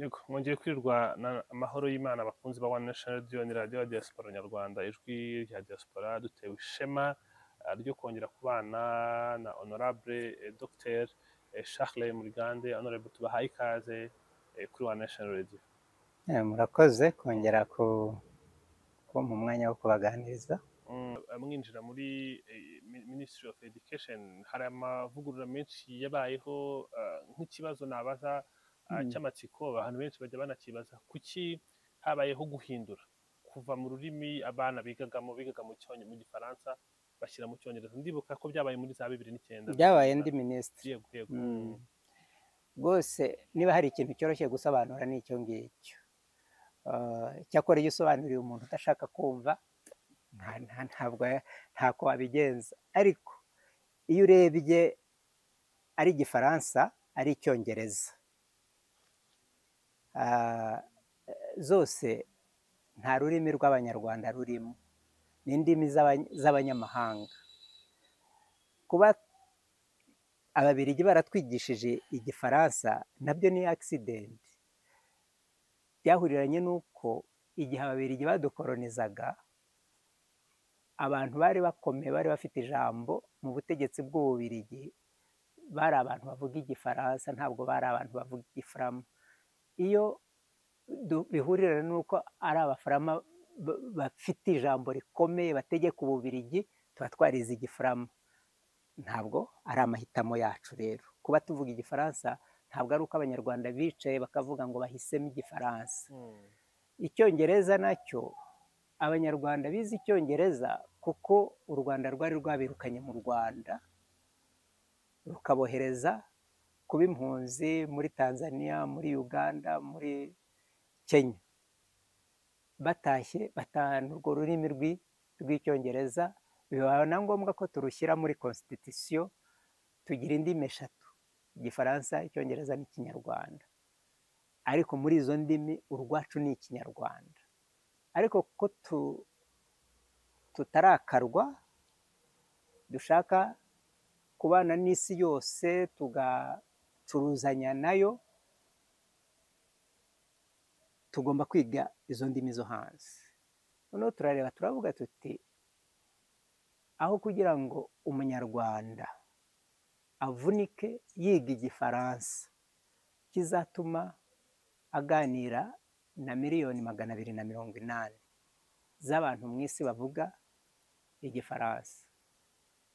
Yego, mwongeye kwirirwa amahoro y'Imana abakunzi ba One Nation Radio, ni radiyo ya diaspora nyarwanda, ijwi rya diaspora. Dutewe ishema ryo kongera kubana na Honorable Dr Charles Murigande. Honorable, tubahaye ikaze kuri One Nation Radio. Murakoze kongera kumpa umwanya wo kubaganiriza. Mwinjira muri Ministry of Education, hari amavugurura menshi yabayeho. Nk'ikibazo nabaza cy'amatsiko, abantu benshi bajya banakibaza: kuki habayeho guhindura kuva mu rurimi abana bigagamo, bigaga mu Gifaransa, bashyira mu Cyongereza? Ndibuka ko byabaye muri za 2009. Byabaye ndi minisitiri. Yego. Rwose niba hari ikintu cyoroshye gusobanura, ni icyo ngicyo. Cyakora iyo usobanuriye umuntu udashaka kumva, ntabwo ntako wabigenza. Ariko iyo urebye, ari Igifaransa, ari Icyongereza, zose nta rurimi rw'Abanyarwanda rurimo, ni indimi z'abanyamahanga. Kuba Ababiligi baratwigishije Igifaransa nabyo ni accident, byahuriranye n'uko igihe Ababiligi badukoronizaga, abantu bari bakomeye, bari bafite ijambo mu butegetsi bw'Ububirigi, bari abantu bavuga Igifaransa, ntabwo bari abantu bavuga Igifurama. Iyo bihurirana n'uko ari Abafurama bafite ijambo rikomeye bategeka Ububirigi, tuba twarize Igifurama. Ntabwo ari amahitamo yacu. Rero kuba tuvuga Igifaransa ntabwo ari uko Abanyarwanda bicaye bakavuga ngo bahisemo Igifaransa. Icyongereza nacyo, Abanyarwanda bize Icyongereza kuko u Rwanda rwari rwabirukanye mu Rwanda, rukabohereza kuba impunzi muri Tanzania, muri Uganda, muri Kenya. Batashye batahana urwo rurimi rw'Icyongereza, biba na ngombwa ko turushyira muri constitution. Tugira indimi eshatu: Igifaransa, Icyongereza n'Ikinyarwanda. Ariko muri izo ndimi urwacu ni Ikinyarwanda. Ariko kuko tutarakarwa, dushaka kubana n'isi yose, tugacuruzanya nayo, tugomba kwiga izo ndimi zo hanze. Noneho turareba, turavuga tuti: aho kugira ngo Umunyarwanda avunike yiga Igifaransa kizatuma aganira na miliyoni 280 z'abantu mu isi bavuga Igifaransa,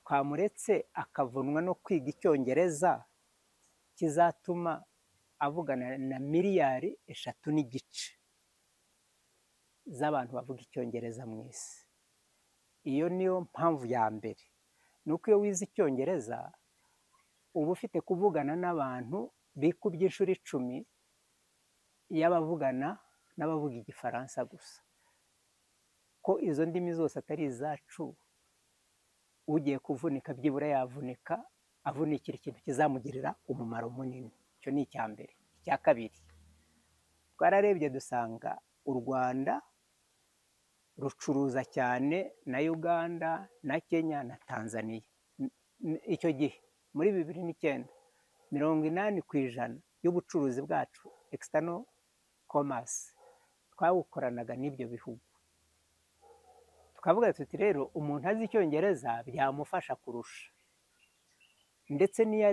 twamuretse akavunwa no kwiga Icyongereza kizatuma avugana na miliyari 3.5 z'abantu bavuga Icyongereza mu isi. Iyo niyo mpamvu ya mbere, ni uko iyo wize Icyongereza uba ufite kuvugana n'abantu bikubye inshuro 10 y'abavugana n'abavuga Igifaransa gusa. Ko izo ndimi zose atari izacu, ugiye kuvunika byibura yavunika avunikira ikintu kizamugirira umumaro munini. Icyo ni icya mbere. Icya kabiri, twararebye dusanga u Rwanda rucuruza cyane na Uganda na Kenya na Tanzania. Icyo gihe muri 2009, 80% y'ubucuruzi bwacu, external commerce, twawukoranaga n'ibyo bihugu. Tukavuga tuti: rero umuntu azi Icyongereza byamufasha kurusha, ndetse n'iyo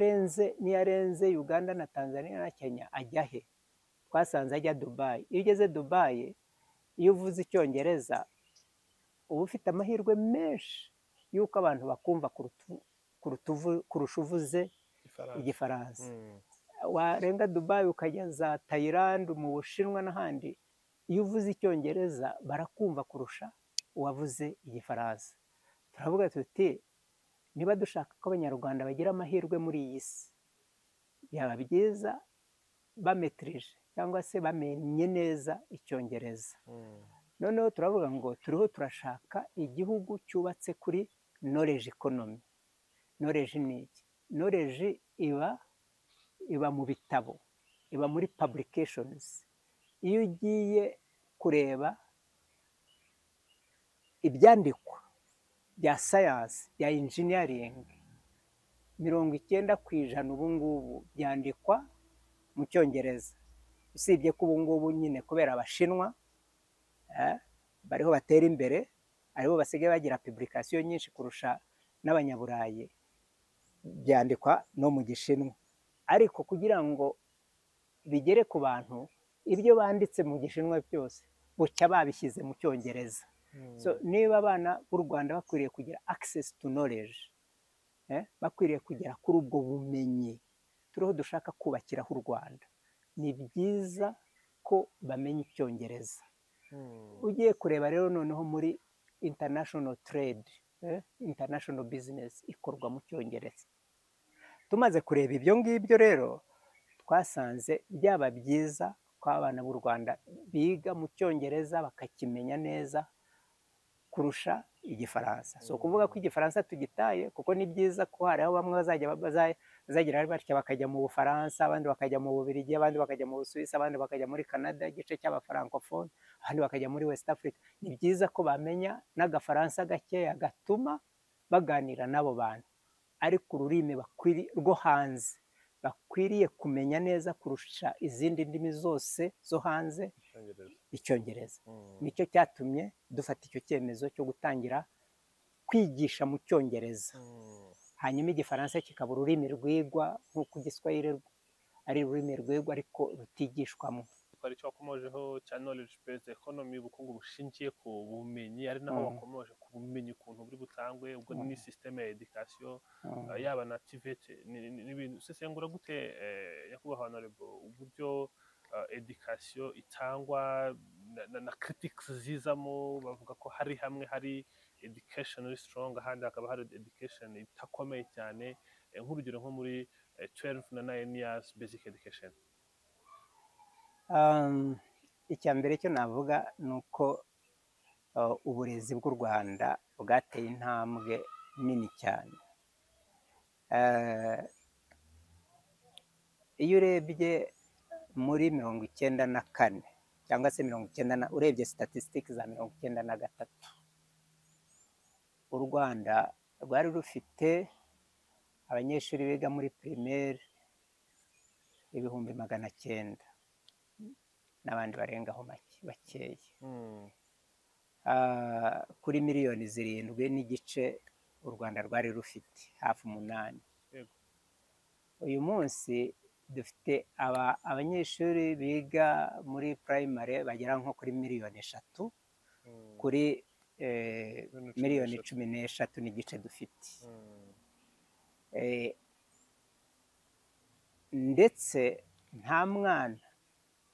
arenze Uganda na Tanzania na Kenya, ajya he? Twasanze ajya Dubayi. Iyo ugeze Dubayi, iyo uvuze Icyongereza, uba ufite amahirwe menshi y'uko abantu bakumva kurusha uvuze Igifaransa. Igifaransa. Warenga Dubayi ukajya za Tayilandi, mu Bushinwa n'ahandi, iyo uvuze Icyongereza barakumva kurusha uwavuze Igifaransa. Turavuga tuti: niba dushaka ko Abanyarwanda bagira amahirwe muri iyi si, byaba byiza bametirije cyangwa se bamenye neza Icyongereza. Noneho turavuga ngo turiho turashaka igihugu cyubatse kuri knowledge economy. Knowledge ni iki? Knowledge iba mu bitabo, iba muri publications. Iyo ugiye kureba ibyandikwa bya science, bya engineering, 90% ubu ngubu byandikwa mu Cyongereza. Usibye ko ubu ngubu nyine kubera Abashinwa bariho batera imbere, aribo basigaye bagira publication nyinshi kurusha n'Abanyaburayi, byandikwa no mu Gishinwa. Ariko kugira ngo bigere ku bantu, ibyo banditse mu Gishinwa byose bucya babishyize mu Cyongereza. So niba abana b'u Rwanda bakwiriye kugira access to knowledge, bakwiriye kugera kuri ubwo bumenyi turiho dushaka kubakiraho u Rwanda, ni byiza ko bamenya Icyongereza. Ugiye kureba rero noneho muri international trade, international business ikorwa mu Cyongereza. Tumaze kureba ibyo ngibyo rero, twasanze byaba byiza ko abana b'u Rwanda biga mu Cyongereza bakakimenya neza kurusha Igifaransa. Si ukuvuga ko Igifaransa tugitaye, kuko ni byiza ko hariho bamwe bazagira batya bakajya mu Bufaransa, abandi bakajya mu Bubiligi, abandi bakajya mu Busuwisi, abandi bakajya muri Canada, igice cy'Abafrancophone, abandi bakajya muri West Africa. Ni byiza ko bamenya n'Agafaransa gakeya gatuma baganira n'abo bantu, ariko ururimi rwo hanze bakwiriye kumenya neza kurusha izindi ndimi zose zo hanze, Icyongereza. Nicyo cyatumye dufata icyo cyemezo cyo gutangira kwigisha mu Cyongereza, hanyuma Igifaransa kikaba ururimi rwigwa nk'uko Igiswahili ari ururimi rwigwa ariko rutigishwamo. Hari icyo wakomojeho cya knowledge based economy, ubukungu bushingiye ku bumenyi, ari naho wakomoje ku bumenyi ukuntu buri butangwe, ubwo ni système ya education, yaba na TVET n'ibintu. Usesengura gute, nyakubahwa honorable, uburyo education itangwa na critics zizamo bavuga ko hari hamwe hari education iri strong, ahandi hakaba hari education itakomeye cyane, nk'urugero nko muri 12 na 9 years basic education? Icya mbere cyo navuga ni uko uburezi bw'u Rwanda bwateye intambwe nini cyane. Iyo urebye muri 94 cyangwa se 90 na, urebye statistics za 93, u Rwanda rwari rufite abanyeshuri biga muri primaire 900,000 n'abandi barengaho bakeya, kuri miliyoni 7.5 u Rwanda rwari rufite, hafi 8. Uyu munsi dufite abanyeshuri biga muri primary bagera nko kuri miliyoni 3 kuri Miliyoni miliyoni 13. 13.5 dufite. Ndetse nta mwana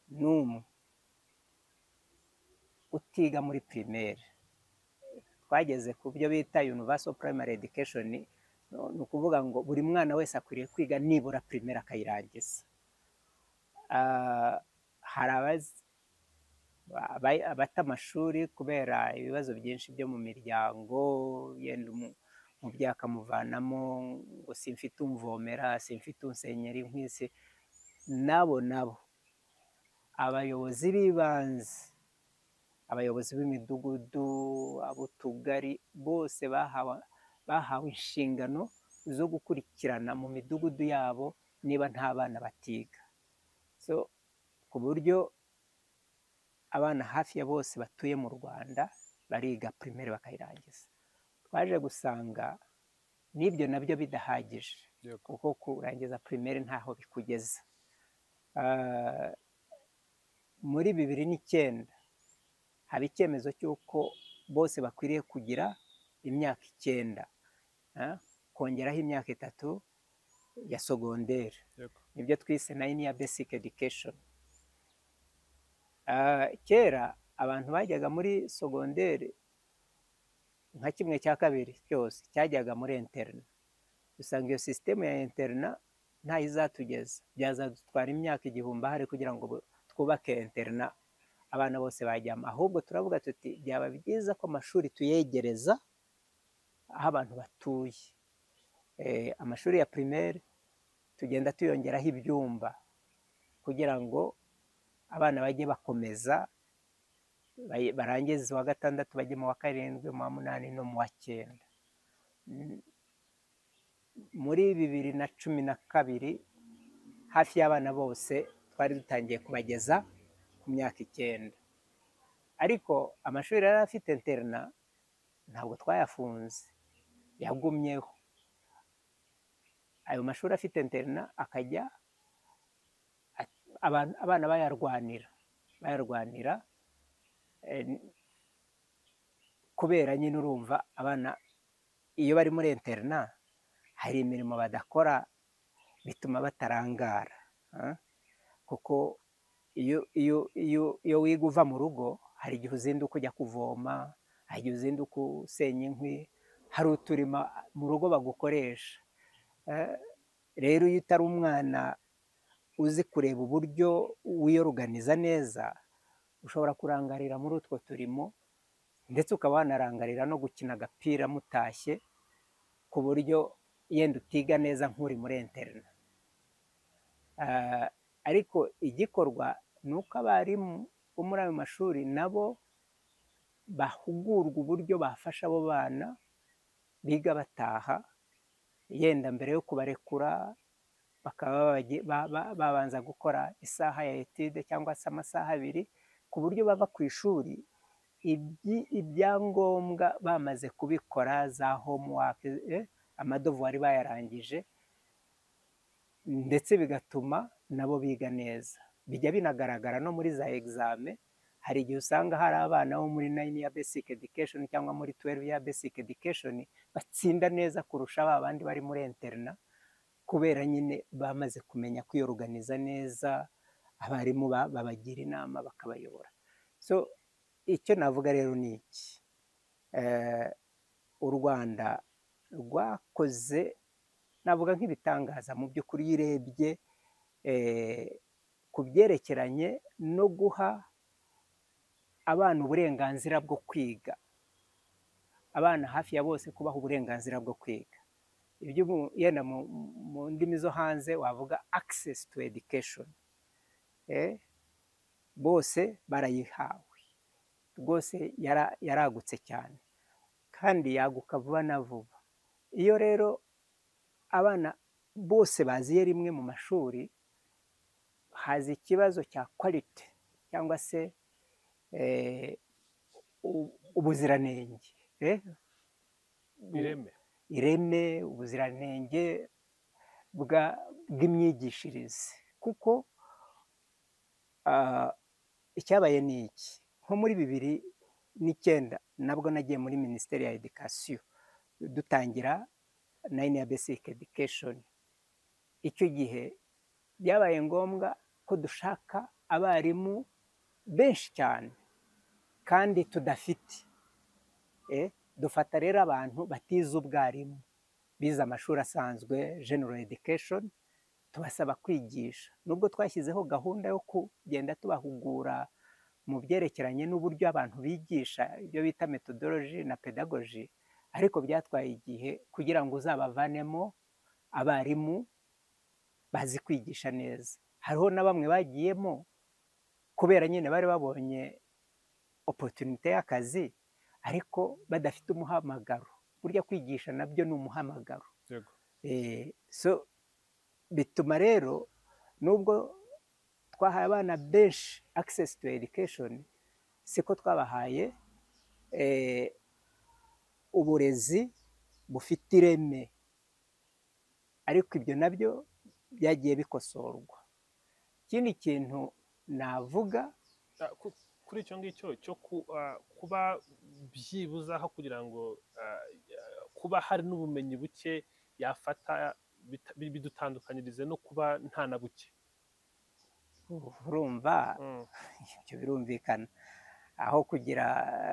n'umwe utiga muri primaire. Twageze ku byo bita universal primary education, ni ukuvuga ngo buri mwana wese akwiriye kwiga nibura primaire akayirangiza. Hari abata amashuri kubera ibibazo byinshi byo mu miryango, yenda umubyeyi akamuvanamo ngo simfite umvomera, simfite unsenyera inkwisi. Nabo abayobozi b'ibanze, abayobozi b'imidugudu, ab'utugari, bose bahawe inshingano zo gukurikirana mu midugudu yabo niba nta bana batiga. So ku buryo abana hafi ya bose batuye mu Rwanda bariga primaire bakayirangiza. Twaje gusanga n'ibyo nabyo bidahagije, kuko kurangiza primaire ntaho bikugeza. Muri 2009 haba icyemezo cy'uko bose bakwiriye kugira imyaka 9, kongeraho imyaka 3 ya secondaire, nibyo twise nine year basic education. Kera abantu bajyaga muri secondaire, nka 1/2 cyose cyajyaga muri internat. Usanga iyo système ya internat ntaho izatugeza, byazadutwara imyaka 1000 ahari kugira ngo twubake internat abana bose bajyamo. Ahubwo turavuga tuti byaba byiza ko amashuri tuyegereza aho abantu batuye. Amashuri ya primaire tugenda tuyongeraho ibyumba kugira ngo abana bajye bakomeza barangize uwa gatandatu bajye mu wa karindwi, mu wa munani no mu wa cyenda. Muri 2012 hafi y'abana bose Twari dutangiye kubageza ku myaka 9, ariko amashuri yari afite internat ntabwo twayafunze, yagumyeho. Ayo mashuri afite internat akajya abana bayarwanira kubera nyine urumva abana iyo bari muri internat hari imirimo badakora bituma batarangara, kuko iyo wiga uva mu rugo hari igihe uzinduka ujya kuvoma, hari igihe uzinduka usenya inkwi, hari uturima mu rugo bagukoresha. Rero iyo utari umwana uzi kureba uburyo wiyoruganiza neza, ushobora kurangarira muri utwo turimo, ndetse ukaba wanarangarira no gukina agapira mutashye, ku buryo yenda utiga neza nk'uri muri internat. Ariko igikorwa ni uko abarimu bo muri ayo mashuri nabo bahugurwa uburyo bafasha abo bana biga bataha, yenda mbere yo kubarekura bakaba babanza gukora isaha ya étude cyangwa se amasaha 2, ku buryo bava ku ishuri ibyangombwa bamaze kubikora, za homework, amadevoirs bayarangije, ndetse bigatuma nabo biga neza. Bijya binagaragara no muri za examen, hari igihe usanga hari abana bo muri 9 ya basic education cyangwa muri 12 ya basic education batsinda neza kurusha ba bandi bari muri internat, kubera nyine bamaze kumenya kwiyoruganiza neza, abarimu babagira inama bakabayobora. So icyo navuga rero ni iki: u Rwanda rwakoze navuga nk'ibitangaza mu by'ukuri, iyo urebye ku byerekeranye no guha abana uburenganzira bwo kwiga, abana hafi ya bose kubaha uburenganzira bwo kwiga, ibyo yenda mu ndimi zo hanze wavuga access to education, bose barayihawe rwose, yaragutse cyane kandi yaguka vuba na vuba. Iyo rero abana bose baziye rimwe mu mashuri, haza ikibazo cya quality cyangwa se ubuziranenge, Ireme. Ireme, ubuziranenge bw'imyigishirize, kuko icyabaye ni iki: nko muri 2009 nabwo nagiye muri Minisiteri ya Éducation dutangira 9 ya basic education. Icyo gihe byabaye ngombwa ko dushaka abarimu benshi cyane kandi tudafite. Dufata rero abantu batize ubwarimu, bize amashuri asanzwe, general education, tubasaba kwigisha. Nubwo twashyizeho gahunda yo kugenda tubahugura mu byerekeranye n'uburyo abantu bigisha, ibyo bita methodology na pedagogy, ariko byatwaye igihe kugira ngo uzabavanemo abarimu bazi kwigisha neza. Hariho na bamwe bagiyemo kubera nyine bari babonye opportunité y'akazi, ariko badafite umuhamagaro. Burya kwigisha nabyo ni umuhamagaro. So bituma rero nubwo twahaye abana benshi access to education, siko twabahaye uburezi bufite ireme, ariko ibyo nabyo byagiye bikosorwa. Ikindi kintu navuga, Kuri icyo ngicyo cyo kuba byibuze aho kugira ngo kuba hari n'ubumenyi buke yafata, bidutandukanyirize no kuba nta na buke. Urumva, ibyo birumvikana, aho kugira,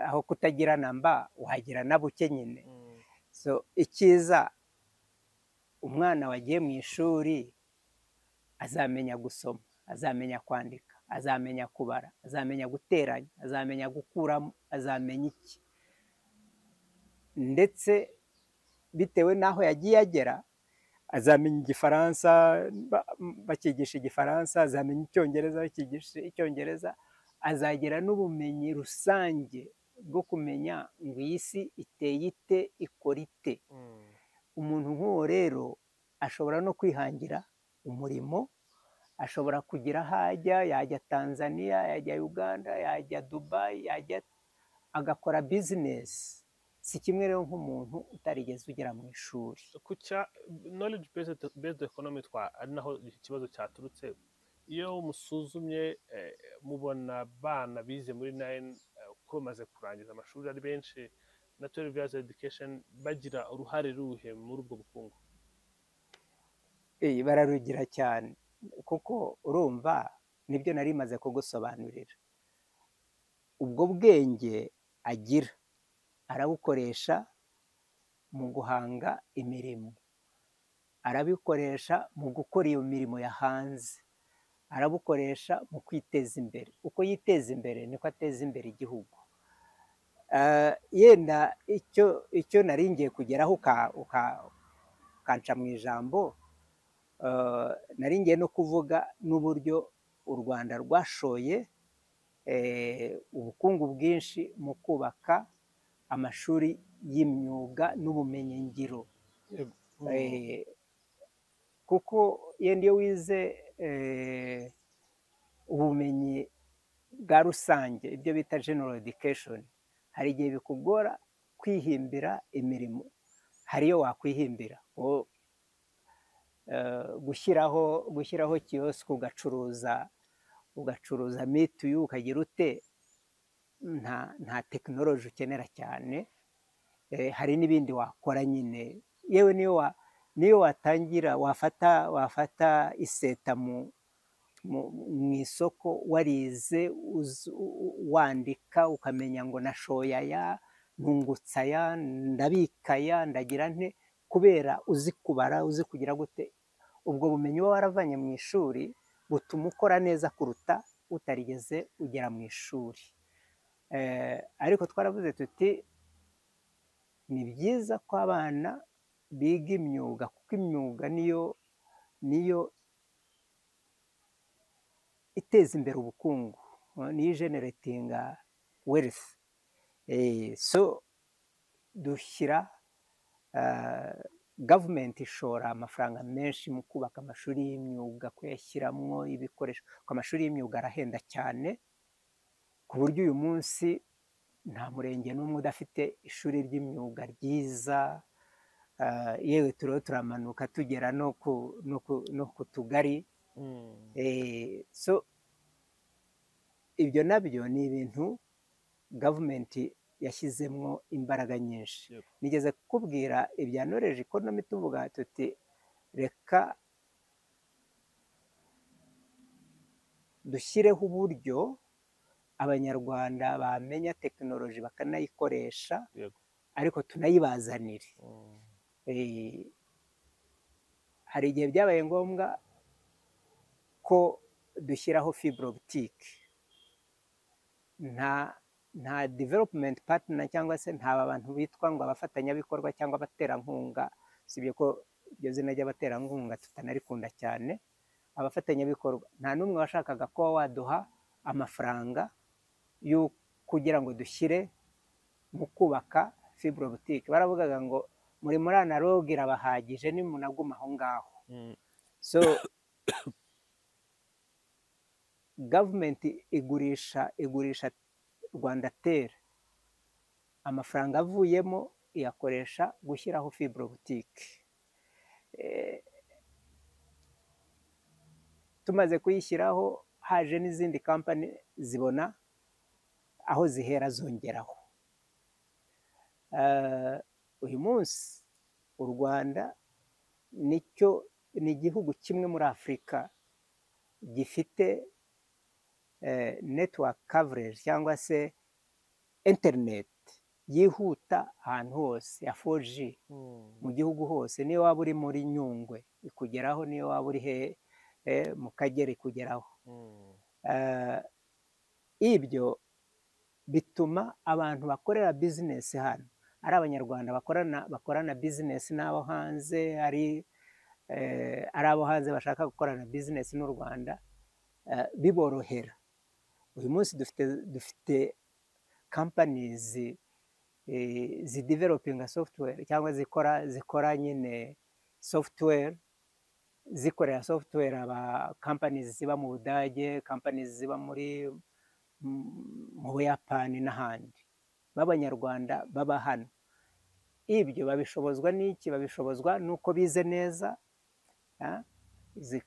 aho kutagira namba wagira na buke nyine. So icyiza, umwana wagiye mu ishuri azamenya gusoma, azamenya kwandika, azamenya kubara, azamenya guteranya, azamenya gukuramo, azamenya iki, ndetse bitewe n'aho yagiye agera azamenya Igifaransa bakigisha Igifaransa, azamenya Icyongereza bakigisha Icyongereza, azagira n'ubumenyi rusange bwo kumenya ngo iyi si iteye ite, ikora ite. Umuntu nk'uwo rero ashobora no kwihangira umurimo. Ashobora kugira aho ajya, yajya Tanzania, yajya Uganda, yajya Dubai, yajya agakora bizinesi. Si kimwe rero nk'umuntu utarigeze ugera mu ishuri. Ku cya knowledge based economy, twa ari naho iki kibazo cyaturutse, iyo musuzumye mubona abana bize muri nine, uko bamaze kurangiza amashuri ari benshi, na 12 years education, bagira uruhare ruhe muri ubwo bukungu? Bararugira cyane, kuko urumva nibyo nari maze kugusobanurira. Ubwo bwenge agira arabukoresha mu guhanga imirimo, arabikoresha mu gukora iyo mirimo ya hanze, arabukoresha mu kwiteza imbere. Uko yiteza imbere niko ateza imbere igihugu. Yenda icyo nari ngiye kugeraho ukanca mu ijambo, nari ngiye no kuvuga n'uburyo u Rwanda rwashoye ubukungu bwinshi mu kubaka amashuri y'imyuga n'ubumenyingiro. Kuko yenda iyo wize ubumenyi bwa rusange, ibyo bita general education, hari igihe bikugora kwihimbira imirimo. Hari iyo wakwihimbira, gushyiraho kiyosike, ugacuruza mituyu, ukagira ute, nta tekinoloji ukenera cyane. Hari n'ibindi wakora nyine. Yewe niyo watangira wafata iseta mu isoko, warize wandika, ukamenya ngo nashoye aya, nungutse aya, ndabika aya, ndagira nte, kubera uzi kubara, uzi kugira gute, ubwo bumenyi uba waravanye mu ishuri butuma ukora neza kuruta utarigeze ugera mu ishuri. Ariko twaravuze tuti ni byiza ko abana biga imyuga, kuko imyuga niyo iteza imbere ubukungu, niyo igeneratinga wealth. So dushyira, gavumenti ishora amafaranga menshi mu kubaka amashuri y'imyuga, kuyashyiramo ibikoresho, kuko amashuri y'imyuga arahenda cyane, ku buryo uyu munsi nta murenge n'umwe udafite ishuri ry'imyuga ryiza. Yewe turiho turamanuka tugera no ku tugari. So ibyo nabyo ni ibintu gavumenti yashyizemo imbaraga nyinshi. Nigeze kukubwira ibya knowledge economy, tuvuga tuti reka dushyireho uburyo Abanyarwanda bamenya tekinoloji bakanayikoresha, ariko tunayibazanire. Hari igihe byabaye ngombwa ko dushyiraho fibre optique. Nta development partner cyangwa se nta bantu bitwa ngo abafatanyabikorwa cyangwa abaterankunga, usibye ko iryo zina ry'abaterankunga tutanarikunda cyane, abafatanyabikorwa, nta n'umwe washakaga kuba waduha amafaranga yo kugira ngo dushyire mu kubaka fibre optique. Baravugaga ngo muri analogue irabahagije, nimunaguma aho ngaho. So gavumenti igurisha Rwandatel, amafaranga avuyemo iyakoresha gushyiraho fibre optique. Tumaze kuyishyiraho, haje n'izindi kampani zibona aho zihera zongeraho. Uyu munsi u Rwanda nicyo ni igihugu kimwe muri Afurika gifite network coverage cyangwa se internet yihuta ahantu hose ya 4G mu gihugu hose. Niyo waba uri muri Nyungwe ikugeraho, niyo waba uri hehe, mu Kagera ikugeraho. Ibyo bituma abantu bakorera bizinesi hano, ari Abanyarwanda bakorana bizinesi n'abo hanze, ari abo hanze bashaka gukorana bizinesi n'u Rwanda, biborohera. Uyu munsi dufite companies zidevelopinga software cyangwa zikora nyine software. Zikorera software aba companies ziba mu Budage, companies ziba mu Buyapani n'ahandi, b'Abanyarwanda baba hano. Ibyo babishobozwa n'iki? Babishobozwa n'uko bize neza.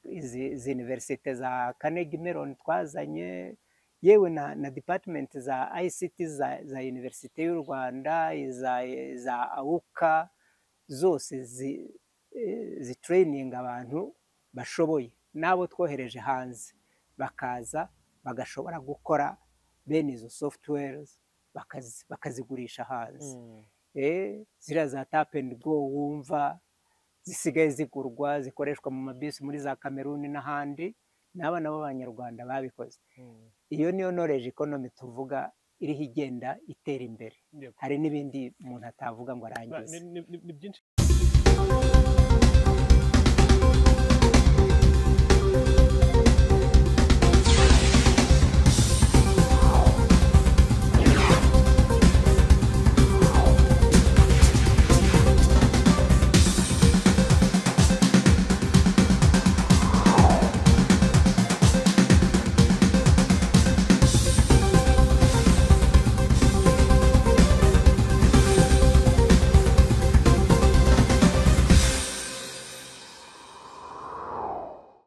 Izi université za Carnegie Mellon twazanye, yewe na department za ICT za Université y'u Rwanda, iza AUCA zose zitraininga abantu bashoboye, n'abo twohereje hanze bakaza bagashobora gukora bene izo softwares, bakazigurisha hanze. Ziriya za tap and go wumva zisigaye zigurwa, zikoreshwa mu mabisi muri za Kameruni n'ahandi, n'abana b'Abanyarwanda babikoze. Iyo niyo knowledge economy tuvuga iriho igenda itera imbere. Hari n'ibindi umuntu atavuga ngo arangize. Ni byinshi.